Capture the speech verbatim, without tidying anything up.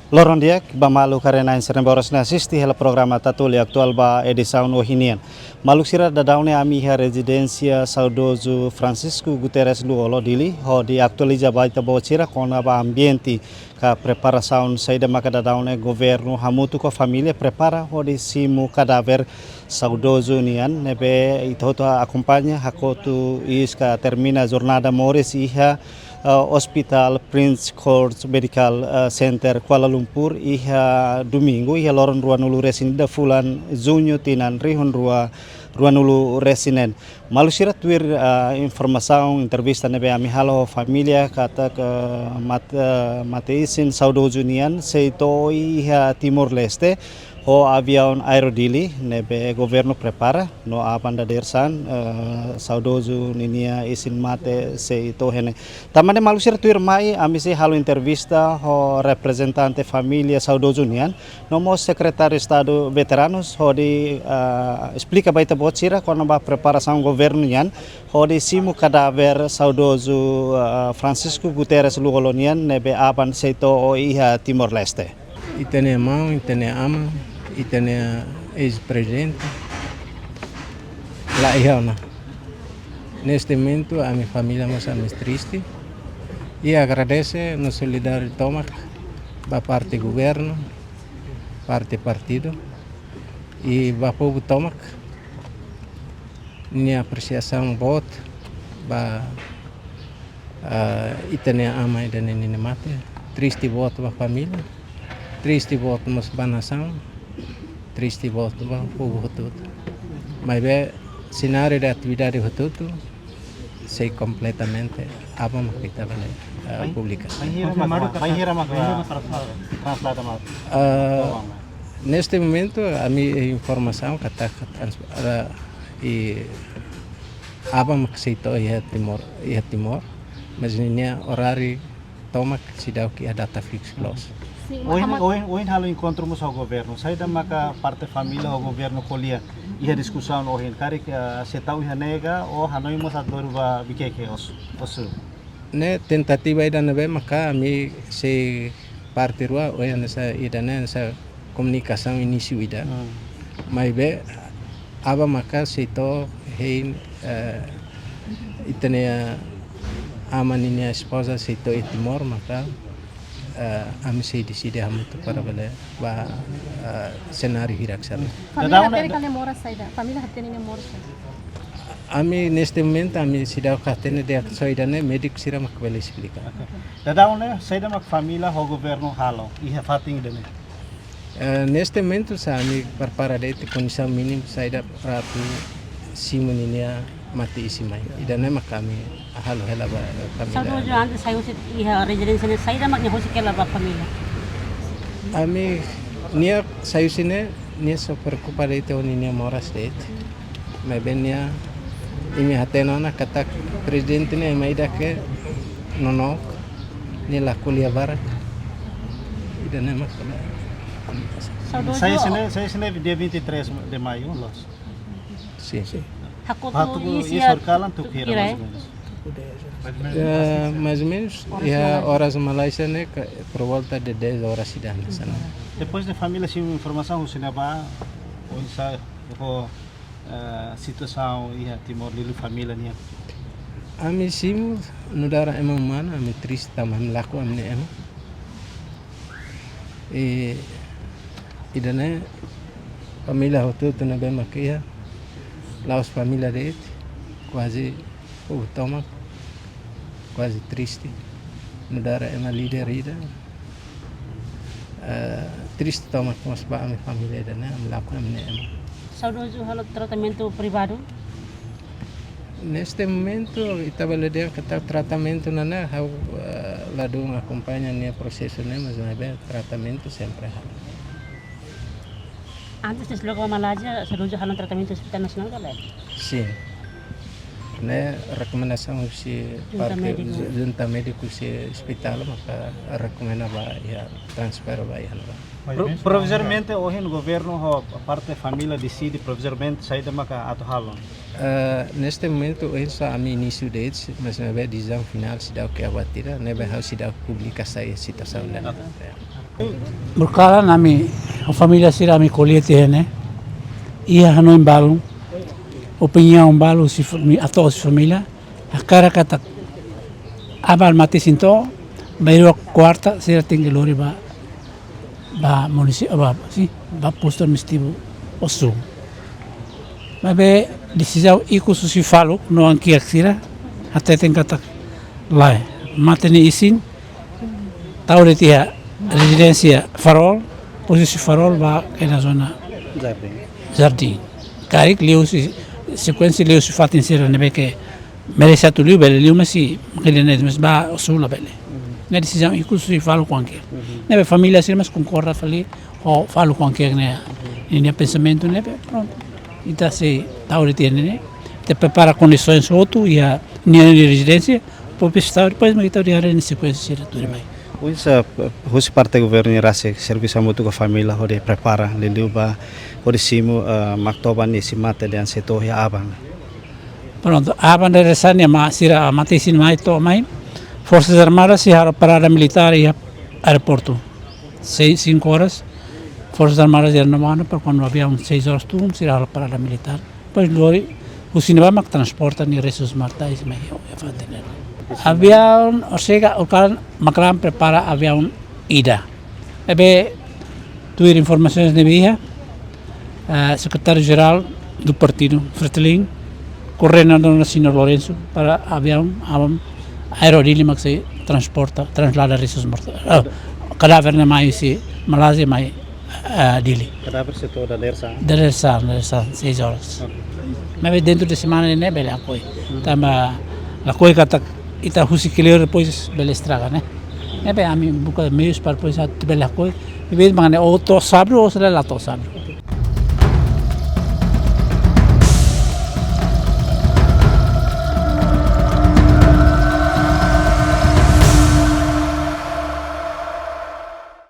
Loron di'ak ba maluk karena inserem boros na asisti hela programa Tatoli Atuál ba edisaun ohin nian. Maluk sira, daudaun ne'e ami iha rezidénsia saudozu Francisco Guterres Lú-Olo, Dili, hodi atualiza ba ita-boot sira kona-ba ambiente ka preparasaun saida maka daudaun ne'e governu hamutuk ho família prepara hodi simu kadáver saudozu nian ne'ebé ita hotu akompaña hakotu iis ka termina jornada moris iha, eh, Hospital Prince Court Medical, eh, Center Kuala Lumpur iha Domingu, iha loron ruanulu-resin-ida fulan Juñu tinan rihun rua ruanulu-resin-neen. Maluk sira, tuir, eh, informasaun entrevista ne'ebé ami halo ho família katak, eh, mat-, eh, mate-isin saudozu nian sei to'o iha Timor-Leste ho aviaun Aero Dili ne'ebé governu prepara no aban dadeer-saan, eh, saudozu ninia isin-mate sei to'o iha ne'e. Tanba ne'e maluk sira, tuirmai ami sei halo entrevista ho reprezentante família saudozu nian no mós Sekretáriu Estadu Veteranus hodi, eh, esplika ba ita-boot sira kona-ba preparasaun governu nian hodi simu kadáver saudozu, eh, Francisco Guterres Lú-Olo nian ne'ebé aban sei to'o iha Timor-Leste. Ita-nia maun, ita-nia aman, ita-nia eis-prezidente la iha ona. Neste momentu ami família mós ami triste. I agradese no solidáriu tomak ba parte governu, parte partidu i ba povu tomak. Nia apresiasaun boot ba, ah, ita-nia aman ida-ne'e nia mate. Triste boot ba família, triste boot mós ba nasaun, triste boot ba povu hotu-hotu. Maibé senáriu de atividade hotu-hotu sei kompletamente aban mak ita bele, eh, Bain-, publika. Bainhira mak, bainhira mak, bainhira mak translada mak. Eh, neste momentu ami informasaun katak trans-, eh, i aban mak sei to'o iha Timor, iha Timor, mas ninia oráriu tomak seidauk iha data fiksu loos. Sin, ohin, mahamat ohin, ohin halo enkontru mós ho governu. Saida maka parte família ho governu ko'alia iha diskusaun ohin? Karik, eh, sei tau iha ne'e ka, ou hanoin mós atu lori ba Vikeke, Os-, Osu? Ne'e tentativa ida ne'ebé maka ami sei parte rua, ohin hanesan ida-ne'e hanesan komunikasaun inísiu ida. Hmm. Maibé aban maka sei to'o hein, eh, ita-nia aman ninia espoza sei to'o iha Timor maka, eh, ami sei deside hamutuk para bele ba, eh, senáriu hirak sira. Família daudaun hatene ne'e ka nia moras saida? Família hatene nia moras saida? Ami neste momentu ami seidauk hatene di'ak, só ida-ne'e médiku sira mak bele esplika. Oke. Daudaun ne'e saida mak família ho governu halo iha fatin ida-ne'e? Eh, neste momentu sá ami prepara de'it kondisaun mínimu saida para atu simu ninia mate-isin mai. Ida-ne'e mak ami halo hela ba família. Saudozu antes sai husi iha rezidénsia ne'e, saida mak nia husik hela ba família? Ami, nia sai husi ne'e, nia só preokupa de'it ho ninia moras de'it. Maibé nia, imi hatene ona katak prezidente ne'e ema ida ke nonook, nia la ko'alia barak. Ida-ne'e mak. Saudozu. Sai husi ne'e, sai husi ne'e dia vinte e três de maio, loos? Sin. Sin. Hakotu, hakotu iis, iis hira, horikalan tuku hira, tuku hira, mais ou menos? Eh, mais ou menos, oras iha Malaysia, oras Malaysia ne'e ka, por volta de dez horas ida hanesan ne'e. Depois de família simu informasaun husi ne'ebá, oinsá ho, eh, situasaun iha Timor liuliu família nian? Ami simu, nu'udar ema umanu, ami triste tanba ami lakon ami-nia ema. I ida-ne'e família hotu-hotu ne'ebé mak iha, la'ós família de'it, kuaze povu tomak kuaze triste. Nu'udar ema líder ida, eh, triste tomak mós ba ami família ida-ne'e, ami lakon ami-nia ema. Saudozu halo tratamentu privadu? Neste momentu, ita bele dehan katak tratamentu ne'e ha'u, eh, ladún akompaña nia prosesu ne'e, mas maibé tratamentu sempre halo. Antes de desloka ba Malázia, saudozu halo tratamentu Hospital Nasionál ka lae? Sin. Ne'e rekomendasaun husi junta parte médiku. Ju-, junta médiku husi ospitál maka rekomenda ba iha transfer ba iha ne'ebá. Pro-, provizoriamente ohin governu ho parte família deside provizoriamente saida maka atu halo? Eh, neste momentu ohin só ami inísiu de'it, mas ne'ebé desizaun finál seidauk iha buat ida, ne'ebé ha'u seidauk publika sai situasaun ne'e. Ok. Ya. Buat kalan ami, família sira ami ko'alia tiha ne'e, iha hanoin balu, opiniaun balu husi fami-, atu husi família, hakarak katak aban mate-isin to'o, bainrua kuarta sira tenke lori ba, ba munisi-, ba, si, ba postu administrativu Osu. Maibé desizaun ikus husi faluk no an-kiak sira hateten katak lae, mate nia isin tau de'it iha rezidénsia Farol, husi Farol ba iha zona Jardim. Jardim. Karik liuhusi sekuénsia liuhusi fatin sira ne'ebé ke merese atu liu, bele liu, mas se mak liu ne'e, mas ba Osu labele. Ne'e desizaun ikus husi faluk ho an-kiak. Ne'ebé família sira mós konkorda fali ho faluk ho an-kiak ne'e, ninia pensamentu ne'ebé, prontu. Ita sei tau de'it iha ne'e, ita prepara kondisoens hotu iha ninia rezidénsia, para o pessoal, depois mak ita haree sekuénsia sira tuirmai. Oinsá, husi parte governu nia rasik servisu hamutuk ho família hodi prepara liuliu ba hodi simu, eh, Maktoba nia isin-mate dehan sei to'o iha aban. Prontu, aban dadeer-saan ne'e mak sira mate-isin mai to'o mai. Forsas Armadas sei halo parada militár iha aeroportu. Seis, cinco horas. Forsas Armadas sira no manda para kuandu aviaun seis horas tun, sira halo parada militár. Depois lori, husi ne'ebá mak transporta nia restus mortais mai iha fatin ne'e. Aviaun, ou seja, o kan makran prepara aviaun ida. Ne'ebé tuir informasaun ne'ebé iha, eh, Sekretáriu-Jerál do Partidu, Fretilin, koordena ona ho señór Lourenço para aviaun, aviaun Aero Dili mak sei transporta, translada restus mortais. Ah, kadáver ne'e mai husi Malázia mai, ah, Dili. Kadáver sei to'o dadeer-saan? Dadeer-saan, dadeer-saan, seis horas. Ok. Maibé dentro de semana ne'e bele lakohi. Hmm. Tanba lakohi katak ita husik kleur depois bele estraga, ne'e? Ne'ebé ami buka meius para depois atu bele lakohi. Bele mane ou to'o sábadu ou sei la to'o sábadu.